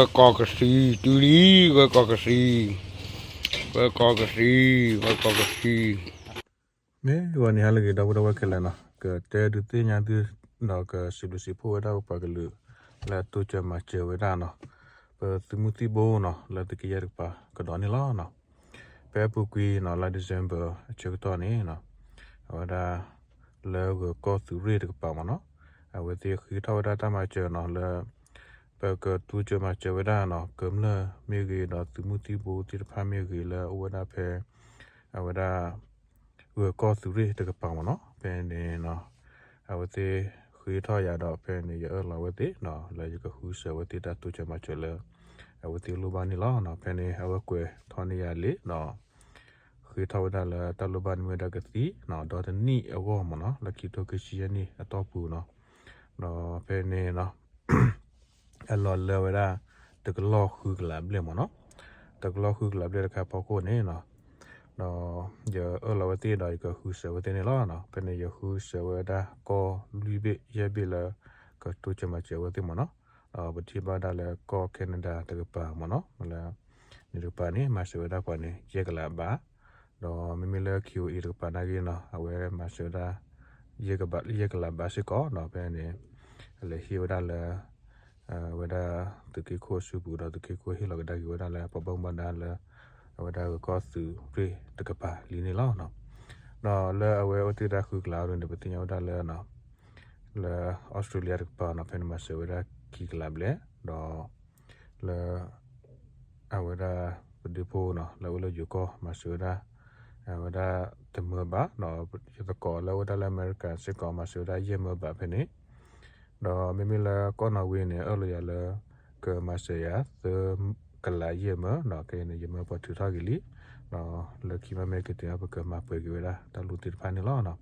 ဂၢၢ်ကီၢ်ကသံ တုၤလံ ဂၢၢ်ကီၢ်ကသံ, ဂၢၢ်ကီၢ်ကသံ, ဂၢၢ်ကီၢ်ကသံ. မ့ၢ်ဂီၤန့ၣ် ဟါလၢအဂ့ၤ ဒီပုၢ်ဝဲၢ်ခဲလၢာ်နီၤ, ကတဲဒုးသ့ၣ်ညါသု ဒီးကစံးဘျုးစံးဖှိၣ်ဝဲဒၣ်ပပှၤကလုာ် လၢတိစၢၤမၤစၢၤဝဲဒၣ်နီၤ, ပသုးမုၢ်သံၣ်ဘိနီၤ လၢသုးက့ယဲၢ်တကပၤကဒီးန့ၣ်လီၤ. ဖဲအပူၤကွံာ်နီၤ လါ December အဆၢကတီၢ်န့ၣ်နီၤ, အဝဲဒၣ် လၢဂၢၤကီၢ်သုးရ့ၣ်တကပၤမ့ၢ်နီၤ, အဝဲသ့ၣ်ဃ့ထီၣ်ဝဲဒၣ်တၢ်မၤစၢၤနီၤ လၢ ပကတိစၢၤမၤစၢၤဝဲဒၣ်နီၤ ကမျၢၢ်မ့ၢ်ဂ့ၤ ဒီးသုးမုၢ်သံၣ်ဘိသ့ၣ်တဖၣ်မ့ၢ်ဂ့ၤ လၢအအိၣ်ဝဲဒၣ်ဖဲ အဝဲဒၣ် ဂၢၤကီၢ်သုးရ့ၣ်တကပၤမ့ၢ်နီၤ, ဖဲန့ၣ်နီၤ အဝဲသ့ၣ်ဃ့ထီၣ်ယၤဒီး ဖဲန့ၣ် ယအၢၣ်လီၤအဝဲသ့ၣ်နီၤ လၢယကဃုစၢၤအဝဲသ့ၣ်တၢ်တိစၢၤမၤစၢၤလၢ အဝဲသ့ၣ်လိၣ်ဘၣ်န့ၣ်လီၤ. ဖဲန့ၣ် အဝဲကွဲးထီၣ်န့ၢ်ယၤလံဒီး ဃ့ထီၣ်ဝဲဒၣ်လၢတၢ်လိၣ်ဘၣ်န့ၣ်မ့ၢ်ဝဲဒၣ်ကသံၣ်နီၤ ဒီတနံၣ်အဂီၢ်မ့ၢ်နီၤ လၢခံထိခံဆံယဲၢ်နံၣ်အတီၢ်ပူၤနီၤ, ဒီးဖဲန့ၣ်နီၤ အလီၤလၢဝဲဒၣ် တကလီၢ်ဃုကလးဘျဲၣ်မ့ၢ်နီၤ, တကလီၢ်ဃုကလးဘျဲၣ်တခါအဖီခိၣ်န့ၣ်နီၤ, ဒီးယအၢၣ်လီၤဝဲသ့ၣ်ဒီးယကဃုစၢၤဝဲသ့ၣ်န့ၣ်လီၤ. ဖဲန့ၣ်ယဃုစၢၤဝဲဒၣ်ကီၢ်လွံၢ်ဘ့ၣ်ယဲၢ်ဘ့ၣ်လၢ ကတိစၢၤမၤစၢၤဝဲသ့ၣ်မ့ၢ်နီၤ, ဒီးပထံၣ်ဘၣ်ဒၣ်လၢကီၢ် Canada တကပၤမ့ၢ်နီၤ, လၢ န့ၣ်တကပၤန့ၣ် မၤစၢၤဝဲဒၣ်ပှၤန့ၣ် ယဲၢ်ကလးဘး, ဒီးမ့မ့ၢ်လၢ K O A တကပၤနာ်က့နီၤ အဝဲမၤစၢၤဝဲဒၣ် ယဲၢ်ကဘး ယဲၢ်ကလးဘးစ့ၢ်ကီးနီၤ, ဖဲန့ၣ် အလဲၤဟ့ၣ်ဝဲဒၣ်လၢ ဝဲဒၣ် သုးက့ခိၣ်အစုပူၤဒီး သုးက့ခိၣ်ဟ့ၣ်လီၤကဒါက့ၤဝဲဒၣ်လၢ ပှၤဘၣ်မူဘၣ်ဒါလၢ အဝဲဒၣ်ဂၢၤကီၢ်သုးရ့ၣ်တကပၤလံန့ၣ်လီၤ. ဒီးလၢအဝဲအိၣ်တ့ၢ်ဒၣ်ဃုကလးအံၤန့ၣ် ပသ့ၣ်ညါဝဲဒၣ်လၢ လၢ Australia တကပၤနီၤ ဖဲန့ၣ်မၤစၢၤဝဲဒၣ်ခံကလးဘျဲၣ်, ဒီး လၢ အဝဲဒၣ် ပဒုဖိနီၤ လၢအိၣ်လၢယိၤကီၢ် မၤစၢၤဝဲဒၣ် အဝဲဒၣ်တမၢဘး, ဒီးယသကိးလၢအိၣ်ဝဲဒၣ်လၢအမဲရကၤစ့ၢ်ကီး မၤစၢၤဝဲဒၣ်ယဲၢ်မၢဘးဖဲန့ၣ်, ဒီးမ့မ့ၢ်လၢကီၢ်နီၣ်ဝ့န့ၣ် အၢၣ်လီၤယၤလၢ ကမၤစၢၤယၤ သၢကလးယဲၢ်မၢ, ဒီးခဲအံၤန့ၣ် ယမၢပှၤထုးထီၣ်က့ၤလံ, ဒီးလၢခံမ့ၢ်က့ၤတုၤ ပကမၤပှဲၤက့ၤဝဲဒၣ် တၢ်လိၣ်သ့ၣ်တဖၣ်န့ၣ်လီၤ.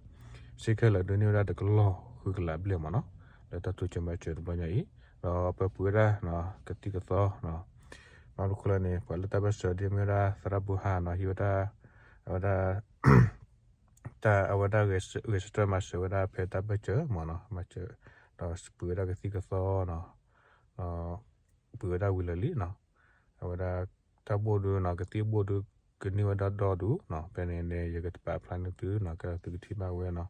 စ့ခဲလၢာ်ဒုးန့ၢ်ဝဲဒၣ်တကလီၢ်ဃုကလးဘျဲၣ်မ့ၢ်နီၤ, လၢတၢ်တိစၢၤမၤစၢၤတဘျီညါအံၤ, ဒီးပပုၢ်ဝဲဒၣ် ကသံၣ်ကသီ ဘၣ်မနုၤဃိလဲၣ်န့ၣ် ပှၤလၢတၢ်ပၢၢ်ဆၢဒ်မ့ၢ်ဝဲဒၣ် သရၣ်ဘိဟါနီၤ ဟံးဝဲဒၣ် အဝဲဒၣ် တၢ်အဝဲဒၣ်ဂဲၤဆၢထၢၣ်မၤစၢၤဝဲဒၣ်ဖဲတၢ်ပၢၢ်ဆၢမ့ၢ်နီၤ, မၤစၢၤ ဒီးပုၢ်ဝဲဒၣ်ကသံၣ်ကသီနီၤ, ဒီးပုၢ်ဝဲဒၣ်ဝံၤလၢာ်လံနီၤ, အဝဲဒၣ်တၢ်ဘိၣ်ဒုနီၤ ကသံၣ်ဘိၣ်ဒုကန့ၢ်ဝဲဒၣ်ဒီဒူၣ်နီၤ, ဖဲန့ၣ်န့ၣ် ယကပာ်ဖျါန့ၢ်သုနီၤ ကဲဒီးသုကထံၣ်ဘၣ်ဝဲနီၤ,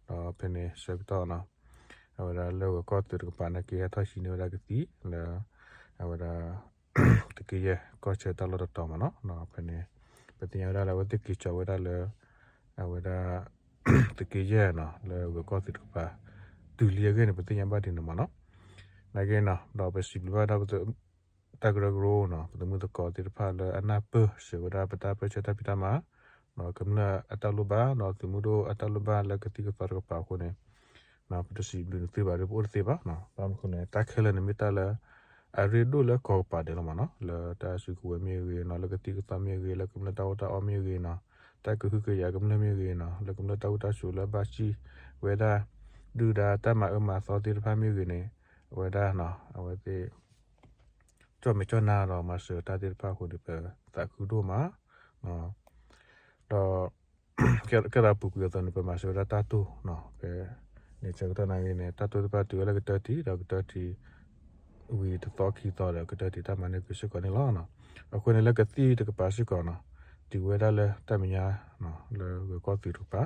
ဒီးဖဲန့ၣ်ဆၢကတီၢ်နီၤ အဝဲဒၣ်လၢဂၢၤကီၢ်သုးတကပၤနာ်က့ ဟဲထီၣ်ဟံးန့ၢ်ဝဲဒၣ်ကသံၣ်လၢ အဝဲဒၣ် သုးက့ယဲၢ်ကီၢ်ဆၢတၢ်လီၢ်တတီၤမ့ၢ်နီၤ, ဖဲန့ၣ် ပသ့ၣ်ညါဝဲဒၣ်လၢအဝဲသ့ၣ်က့ၤကၠီၤဝဲဒၣ်လၢ အဝဲဒၣ် သုးက့ယဲၢ်နီၤ လၢဂၢၤကီၢ်သုးတကပၤ တုၤလံအဂ့ၢ်န့ၣ် ပသ့ၣ်ညါဘၣ်ဒ်န့ၣ်မ့ၢ်နီၤ, နာ်က့နီၤ ဒီးပစံးဘျုးဘၣ်ဒၣ်ပ တၢ်ကရၢကရိနီၤ ပသုးမုၢ်သကိးသ့ၣ်တဖၣ်လၢအနၢ်ပၢၢ်စၢၤဝဲဒၣ်ပတၢ်ပၢၢ်ဆၢတၢ်ဖံးတၢ်မၤ, ဒီးကမျၢၢ်အတၢ်လိၣ်ဘၣ် ဒီးသုးမုၢ်ဒိၣ်အတၢ်လိၣ်ဘၣ်လၢကသံၣ်ကသီတကပၤအဃိန့ၣ် ပတစံးဘျုးနသုဘၣ်ဒီးပအိၣ်တသ့ဘၣ်, ဘၣ်မနုၤအဃိန့ၣ် တၢ်ခဲလၢာ်န့ၣ်မ့ၢ်တၢ်လၢ အရ့ဒိၣ်လၢကိးကပၤဒဲးလီၤမ့ၢ်နီၤ, လၢတၢ်စုကဝဲၤမ့ၢ်ဂ့ၤနီၤ လၢကသံၣ်ကသီမ့ၢ်ဂ့ၤ လၢကမျၢၢ်တၢ်အိၣ်တၢ်အီမ့ၢ်ဂ့ၤနီၤ တၢ်ကဟုကယာ်ကမျၢၢ်မ့ၢ်ဂ့ၤနီၤ လၢကမျၢၢ်တၢ်အိၣ်တၢ်ဆိးလၢဘၣ်စံၣ်ဝဲဒၣ် ဒုၣ်ဒါတၢ်မၤအၢမၤသီသ့ၣ်တဖၣ်မ့ၢ်ဂ့ၤန့ၣ် အဝဲဒၣ် အဝဲသ့ၣ် ကၠီၣ်မဲာ်ကၠီၣ်နါဒီးမၤစၢၤတၢ်သ့ၣ်တဖၣ်အဃိန့ၣ် ပသးခုဒိၣ်မး, ဒီး ကဲသးပူၤကွံာ်အသိးန့ၣ် ပမၤစၢၤဝဲဒၣ်တၢ်တိၢ်နီၤ ဖဲ န့ၣ်ဆၢကတီၢ်နာ်က့န့ၣ် တၢ်တိၢ်သ့ၣ်တဖၣ်တုၤဝဲလၢကတၢၢ်တံၢ် ဒီးကတၢၢ်တံၢ် ဝံၤတသီခံသီဒီးကတၢၢ်တံၢ်တၢ်မၤန့ၢ်ကွံာ်စ့ၢ်ကီးန့ၣ်လီၤ. အဃိန့ၣ်လၢကသံၣ်တကပၤစ့ၢ်ကီးနီၤ တုၤဝဲဒၣ်လၢတၢ်မဲာ်ညါ လၢဂၢၤကီၢ်သုးတကပၤ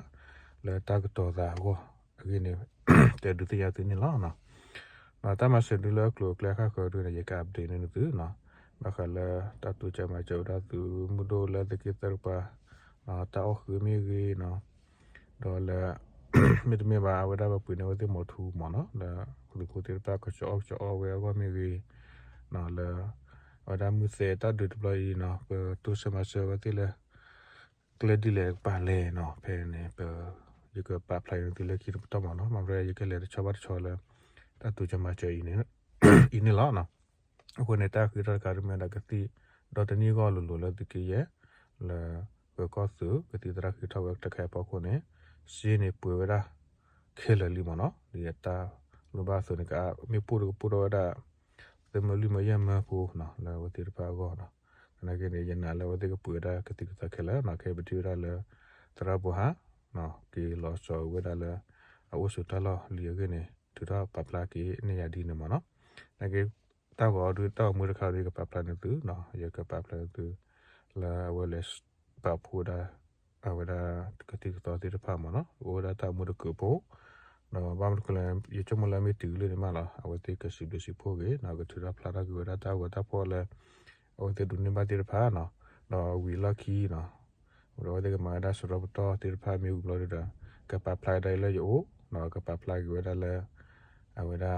လၢတၢ်ကတီၤသးအဂီၢ်အဂ့ၢ်န့ၣ် တဲဒုးသ့ၣ်ညါသုန့ၣ်လီၤ. ဒီးတၢ်မၤစၢၤဒုးလၢအကျိၤအကျဲခါဃၢၤဒုးန့ၣ် ယက update န့ၢ်သုနီၤ, ဘၣ်ဃးလၢတၢ်တိစၢၤမၤစၢၤဝဲဒၣ်သုးမုၢ်ဒိၣ်လၢသုးက့သၢတကပၤ တၢ်အီၣ်ဃုာ်မ့ၢ်ဂ့ၤနီၤ, ဒီးလၢ မ့တမ့ၢ်ဘၣ် အဝဲဒၣ်ပပှ့ၤန့ၢ်ဝဲသ့ၣ်မီၤထူမ့ၢ်နီၤ လၢသုးဖိသ့ၣ်တဖၣ်ကစီၤအီၣ်ကစီၤအီဝဲအဂီၢ်မ့ၢ်ဂ့ၤ, လၢ အဝဲဒၣ်မုၢ်သဲးတၢ်ဒုးတဘျီအံၤနီၤ ပတိစၢၤမၤစၢၤဝဲသ့ၣ်လၢ ကျဲဒ်လဲၣ်ကပၤလဲၣ်နီၤ ဖဲန့ၣ် ပ ယကပာ်ဖျါန့ၢ်သုလၢခံတပတီၢ်မ့ၢ်နီၤ မ့ၢ်ယကလဲၤတဆီဘၣ်တဆီလၢ တၢ်တိစၢၤမၤစၢၤအံၤန့ၣ်လီၤ. အဃိန့ၣ် တၢ်ဃ့ထီၣ်တခါဒုးမ့ၢ်ဒၣ်ကသံၣ် ဒီတနံၣ်ဂီၢ်လိၤလိၤလၢသုးက့ယဲၢ် လၢ ဂၢၤကီၢ်သုး ကသံၣ်သရၣ်ဃ့ထီၣ်ဝဲတခါအဖီခိၣ်န့ၣ် စ့န့ၣ်ပှဲၤဝဲဒၣ် ခဲလၢာ်လံမ့ၢ်နီၤ ဒ်အတၢ်လိၣ်ဘၣ်အသိးန့ၣ် ကမ့ၢ်ပိၢ်တကပိၢ်ထီၣ်ဝဲဒၣ် သၢမၢလွံၢ်မၢယဲၢ်မၢဖိနီၤ လၢအဝဲသ့ၣ်တဖၣ်အဂီၢ်နီၤ, သနာ်က့န့ၣ် ယနာ်လၢအဝဲသ့ၣ်ကပှ့ၤဝဲဒၣ်ကသံၣ်ကသီခဲလၢာ်နီၤ ခဲပထံၣ်ဝဲဒၣ်လၢ သရၣ်ဘိဟါ က့ၤလီၤစီၤဝဲဒၣ်လၢ အအိၣ်ဆိးတၢ်လီၢ်လံအဂ့ၢ်န့ၣ် ထုးထီၣ်ပာ်ဖျါက့ၤန့ၢ်ယၤဒ်န့ၣ်မ့ၢ်နီၤ, သနာ်က့ တၢ်ဂီၤဒုး တၢ်ဂီၤမူတခါဒုး ယကပာ်ဖျါန့ၢ်သုနီၤ, ယကပာ်ဖျါန့ၢ်သု လၢအဝဲလဲၤပာ်ဖှိၣ်ဝဲဒၣ် အဝဲဒၣ်ကသံၣ်ကသီသ့ၣ်တဖၣ်မ့ၢ်နီၤ, အိၣ်ဝဲဒၣ်တၢ်အိၣ်မူတကုာ်ဖိ, ဒီးဘၣ်မနုၤအဃိလဲၣ် ယဆိကမိၣ်လၢမ့ၢ်တုၤလၢန့ၣ်မးလီၤ, အဝဲသ့ၣ်ကစံးဘျုးစံးဖှိၣ်က့ၤနီၤ, ကထုးထီၣ်ဖျါထီၣ်က့ၤဝဲဒၣ်တၢ်ဂီၤတၢ်ဖီၣ်လၢ အဝဲသ့ၣ်ဒိးန့ၢ်ဘၣ်သ့ၣ်တဖၣ်နီၤ, ဒီးဝံၤလီၢ်ခံနီၤ, ဒီးအဝဲသ့ၣ်ကမၤဝဲဒၣ်စရီပတီၢ်သ့ၣ်တဖၣ်မ့ၢ်ဝံၤဘျီဒုဒီး ကပာ်ဖျါဒၣ်အံၤလၢယအိၣ်နီၤ, ကပာ်ဖျါက့ၤဝဲဒၣ်လၢ အဝဲဒၣ်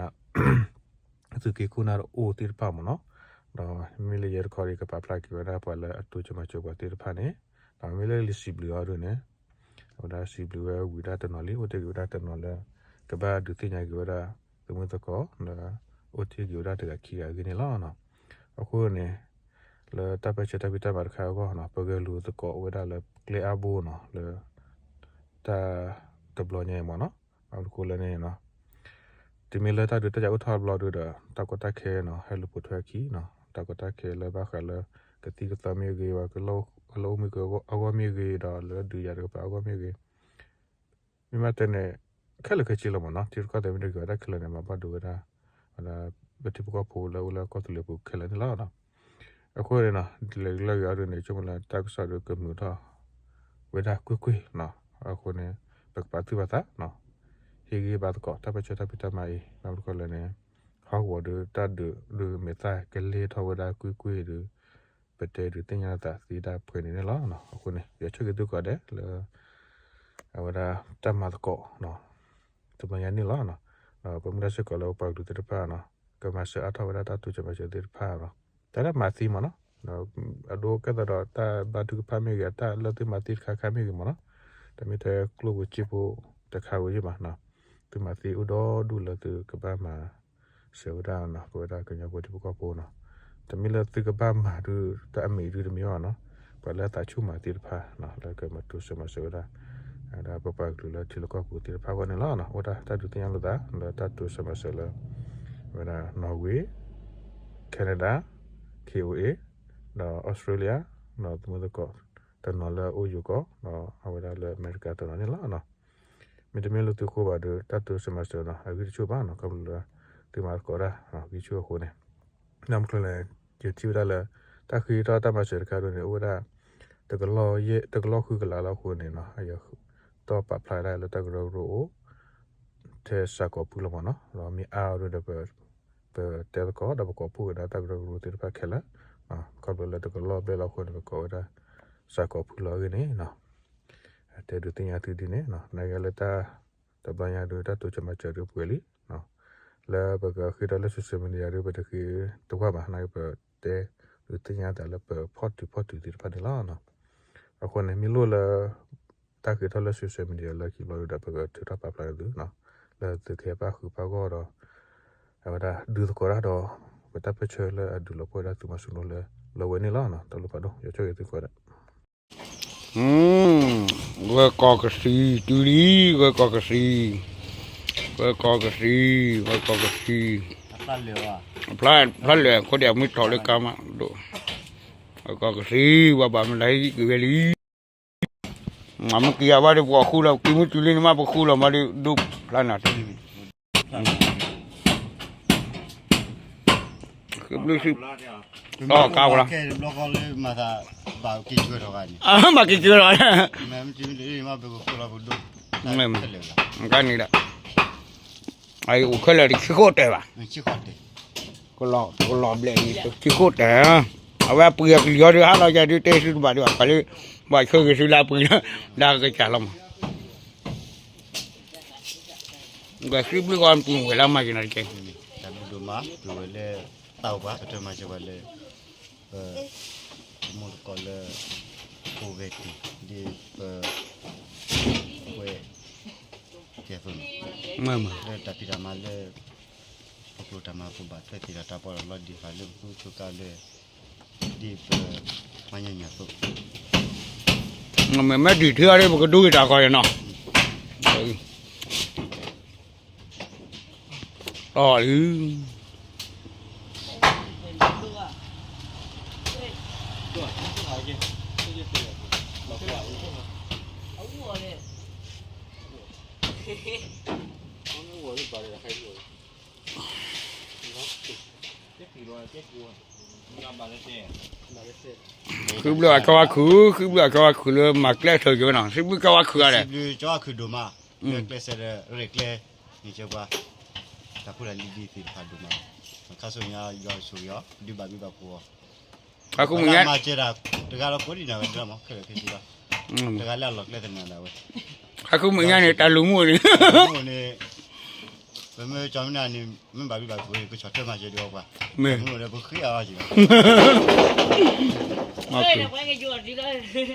သုးက့ခိၣ်နၢ်တအိၣ်သ့ၣ်တဖၣ်မ့ၢ်နီၤ, ဒီးမ့မ့ၢ်လၢယဲတခီဒီး ကပာ်ဖျါက့ၤဝဲဒၣ်ပှၤလၢအတိစၢၤမၤစၢၤပှၤသ့ၣ်တဖၣ်န့ၣ်, ဒီးမ့မ့ၢ်လၢယစံးဘျုးအီၤဒုန့ၣ် အဝဲဒၣ်စံးဘျုးဝဲဝံၤဒၣ်တနီၤလံ, အိၣ်တ့ၢ်က့ၤဝဲဒၣ်တနီၤလၢ ကဘၣ်ဒုးသ့ၣ်ညါက့ၤဝဲဒၣ် သမုၢ်သကိး လၢ အိၣ်တ့ၢ်က့ၤဝဲဒၣ်တဂၤခံဂၤအဂ့ၢ်န့ၣ်လီၤ. အဃိန့ၣ် လၢတၢ်ပၢဆှၢတၢ်ဖံးတၢ်မၤတခါအဂီၢ်နီၤ, ပဂဲၤလိာ်သကိးဝဲဒၣ်လၢကျဲအါဘိနီၤ, လၢ တၢ်တဘျီညါအံၤမ့ၢ်နီၤ, ဘၣ်မနုၤအဃိလဲၣ်န့ၣ်နီၤ, တုၤမ့ၢ်လၢတၢ်ဒုးတၢ်ယၤအိၣ်ထီၣ်ဘျီဒုဒီး တၢ်ကီတၢ်ခဲနီၤ ဟဲလူၤပိာ်ထွဲအခံနီၤ, တၢ်ကီတၢ်ခဲလၢဘၣ်ဃးလၢ ကသံၣ်ကသီမ့ၢ်ဂ့ၤ, ပှၤကလီၤအိၣ်မ့ၢ်ဂ့ၤအဂီၢ်မ့ၢ်ဂ့ၤ, ဒီးလၢဒုးယၤတကပၤအဂီၢ်မ့ၢ်ဂ့ၤ, မ့ၢ်မးတဲန့ၣ် ခဲလၢာ်ခဲဆ့လီၤမ့ၢ်နီၤ, ထံရူၢ်ကီၢ်သဲးမ့ၢ်တဂ့ၤဘၣ် တၢ်ခဲလၢာ်န့ၣ် မၤဘၣ်ဒိဝဲဒၣ် ဝဲဒၣ် ပထံဖိကီၢ်ဖိလၢအိၣ်လၢကီၢ်သူလ့ၤပူၤခဲလၢာ်န့ၣ်လီၤ. အဃိန့ၣ်နီၤ ဒ်လဲၣ်ဂ့ၤလီၤဂ့ၤအံၤဒုန့ၣ် ဆိကမိၣ်လၢတၢ်ကစီၣ်ဒုကမုာ်ထီၣ်ဝဲဒၣ်ကွ့ၢ်ကွ့ၢ်နီၤ, အဃိန့ၣ် ပကပာ်သူၣ်ပာ်သးနီၤ, ဟ့ၣ်ဂံၢ်ဘါသကိး တၢ်ပၢဆှၢတၢ်ဖံးတၢ်မၤအံၤ ဘၣ်မနုၤအဃိလဲၣ်န့ၣ် ဟီၣ်ကဝီၤဒုတၢ်ဒုးဒုးမဲာ်သၣ်ကလဲၤထီၣ်ဝဲဒၣ်ကွ့ၢ်ကွ့ၢ်ဒု ပတဲဒုးသ့ၣ်ညါသးသ့ဒၣ်ပှဲၤန့ၣ်န့ၣ်လီၤ. အဃိန့ၣ် ယွၤဆိၣ်ဂ့ၤသုကိးဂၤဒဲးလၢ အဝဲဒၣ်တၢ်မၤသကိး တဘျီညါန့ၣ်လီၤ. ဒီးပမုၢ်ဒၣ်စ့ၢ်ကီးလၢပပှၤကလုာ်သ့ၣ်တဖၣ်နီၤ ကမၤစၢၤအါထီၣ်ဝဲဒၣ်တၢ်တိစၢၤမၤစၢၤသ့ၣ်တဖၣ်နီၤ, တၢ်လၢမၤသံမ့ၢ်နီၤ, အဒိကဲသးဒီးတၢ်ဘါထုကဖၣ်မ့ၢ်ဂ့ၤ တၢ်လၢသုမၤသံတခါခါမ့ၢ်ဂ့ၤမ့ၢ်နီၤ, တမ့ၢ်ထဲကျိၣ်ဖိစ့ဖိတခါဝဲယ့ၢ်ဘၣ်နီၤ, သုမၤသံအိၣ်ဒီဒူၣ်လၢသုကဘၣ်မၤ စၢၤဝဲဒၣ်နီၤ ပဝဲဒၣ်ကညီဖိထံဖိကီၢ်ဖိနီၤ, တမ့ၢ်လၢသုကဘၣ်မၤဒုးတၢ်အမံၤဒုတမံၤဘၣ်နီၤ, ပှၤလၢအသးဆူၣ်မၤသ့ၣ်တဖၣ်နီၤ လၢကမၤတိစၢၤမၤစၢၤဝဲဒၣ် ဝဲဒၣ်ပပှၤကလုာ်လၢထံလီၢ်ကီၢ်ပူၤသ့ၣ်တဖၣ်အဂီၢ်န့ၣ်လီၤ. အိၣ်ဒၣ်တၢ်ဒုးသ့ၣ်ညါလိာ်သးလၢတၢ်တိစၢၤမၤစၢၤလၢ ဝဲဒၣ် Norway, Canada, K O A, ဒီး Australia, ဒီးသမုၢ်သကိးတနီၤလၢအအိၣ်ယိၤကီၢ် ဒီးအဝဲဒၣ်လၢအမဲရကၤတနီၤန့ၣ်လီၤ. မ့တမ့ၢ်လၢသုဃိဘၣ်ဒီး တၢ်တိစၢၤမၤစၢၤနီၤ အဂံၢ်တဆူၣ်ဘၣ်နီၤ ခီဖျိလၢ သုမၤသကိးတၢ် ဂံၢ်ဆူၣ်အဃိန့ၣ် နီၢ်မုၢ်ကျိၤလဲၣ် ယထံၣ်ဝဲဒၣ်လၢ တၢ်ဃ့ထီၣ်တၢ်မၤစၢၤတခါဒ်န့ၣ် အိၣ်ဝဲဒၣ် တကလီၢ်ဃုကလးလီၤအဃိန့ၣ်နီၤ ယတီၢ်ပာ်ဖျါဒၣ်လၢတၢ်ကရၢကရိအိၣ် ထဲစးကိးဖုလီၤမ့ၢ်နီၤ ဒီးမ့ၢ်အါအီၤဒီး ပတဲသကိးဒီးပကိးဖှိၣ်ကဒါတၢ်ကရၢကရိသ့ၣ်တဖၣ်ခဲလၢာ် ခီဖျိလၢတကလီၢ်ဘျဲၣ်လီၤအဃိန့ၣ် ပကိးဝဲဒၣ် စးကိးဖုလီၤအဂ့ၢ်န့ၣ်နီၤ တဲဒုးသ့ၣ်ညါသုဒ်န့ၣ်နီၤ နာ်က့လၢတၢ် တဘျီညါဒုးတၢ်တိစၢၤမၤစၢၤဒုးပှဲၤလံ လၢပကဃ့ထီၣ်လၢ social media ဒုး ပတဃ့တဝၢ်ဘၣ် နာ်က့ပတဲဒုးသ့ၣ်ညါသးလၢပဖီၣ်တုၤဖီၣ်တုၤသ့ၣ်တဖၣ်န့ၣ်လီၤ. အဃိန့ၣ် မ့ၢ်လိၣ်လၢ တၢ်ဃ့ထီၣ်လၢ social media လၢခံဘျီဒုးဒီး ပကထုးထီၣ်ပာ်ဖျါသုနီၤ လၢသုကဟဲပၣ်ဃုာ်ပၣ်ဂီၢ်ဒီး အဝဲဒၣ်ဒုးသကိးတၢ်ဒီး ပတၢ်ပၢဆှၢလၢအဒုးလီၤပှီၢ်ဝဲဒၣ်သုးမီၤစိရိၤလၢ လီၤဝဲန့ၣ်လီၤ. တၢ်လိၣ်ဖးဒိၣ် ယွၤဆိၣ်ဂ့ၤသုကိးဂၤဒဲး ဂၢၤကီၢ်ကသံ တုၤလံ ဂၢၤကီၢ်ကသံ ဂၢၤကီၢ်ကသံ ဂၢၤကီၢ်ကသံ ဖျါလဲၣ် ခိၣ်ဒဲးမုၢ်ထီၣ်လၢကါမး ဂၢၤကီၢ်ကသံ ပှၤဘၣ်မနုၤဟဲက့ၤဝဲလံ မ့ၢ်က့ၤအဘၣ်ဒီးပှၤဃုလီၤ က့ၤမုၢ်တုၤလံန့ၣ်မး ပဃုလီၤမးဒီး ဒိၣ်ဖျါနၤတ ဘျုးစု အီၣ်ကါဝဲလီၤ မၤက့ၤကၢထီၣ် ကါန့ၣ်ဒီး အိၣ်ခဲလၢာ်တဆံဃိတဲာ်ဘၣ် ကလီၤဘျဲၣ်န့ၣ် တဆံဃိတဲာ် အဝဲအပှ့ၤအကလံၤအီၤဒုး ဟါလီၤယၤဒုး တဲဆူတဘၣ်ဒုး ပှၤလၢ ဘၣ်ဆိၣ်ဂ့ၤဆူလၢအပှ့ၤ ဒါကစၢ်လီၤမး ကစံးဘျုးကီးပူၤဝဲလၢမၤက့ၤနၤတက့ၢ် တၢ်ဘျုးဒိၣ်မး ပဝဲလၢ တၢ်အိၣ်ပှၤ ပတမၤစၢၤပှၤလၢ ပ ပမိၢ်သကိးလၢ အိၣ်ဝဲတံၢ် ဒ်ပ ဝဲ ကဲသိးန့ၣ် လၢတၢ်ဖံးတၢ်မၤလၢ ပကျိာ်တၢ်မၤပူၤဘၣ်ထွဲသ့ၣ်ဒီး တၢ်ပီးတၢ်လီဒ်သိးလၢပသူဆိကါလၢ ဒ်ပ ပှၤညီညီသိး မ့မ့ၢ်ဒုးထံအီၤဒ် ပကဒူက့ၤတၢ်ကီယနီၤ အီၣ်လံ အူအီၤန့ၣ် ဃုဘျုးအကီဝါခုၣ်, ဃုဘျုးအကီဝါခုၣ်လၢမၤကျဲထၢက့ၤဝဲနီၤ, စံးဘျုးကီဝါခုၣ်ဂၤဒဲး, စံးဘျုးကီဝါခုၣ်ဒိၣ်မး, လၢကျဲစဲးဒီးရဲၣ်ကျဲၤန့ၣ်က့ၤပှၤ, တၢ်ဖိတၢ်လံၤဒ်သ့ၣ်တဖၣ်ဒိၣ်မး, ခါဆူညါယွၤဆိၣ်ဂ့ၤအီၤ ဒုးဘၣ်ဘံဘၣ်ဖှိၣ်အီၤ, ခါဃုမုၢ်ညါ, မၤစၢၤတၢ်တဂၤဒီးကိးဒံးန့ၣ်ဝဲ, မ့ၢ်ခဲလၢာ်ခဲဆ့လီၤ, တဂၤလၢအလီၢ်ကျဲသနာ်ဒၣ်ဝဲ, ခါဃုမုၢ်ညါန့ၣ် တၢ်လူၤမူန့ၣ်, မ့ၢ်န့ၣ်, ပမ့ၢ်ကၠီမနုၤန့ၣ် မ့ၢ်ဘၣ်ဘံဘၣ်ဖှိၣ်န့ၣ် ကဆီၣ်ထွဲမၤစၢၤဒံးအီၤပှၤ, မ့ၢ်, မ့ၢ်ဒီးပဃ့အီၤက့ၤလီၤ, ပှၤကယိဒ်လီၤ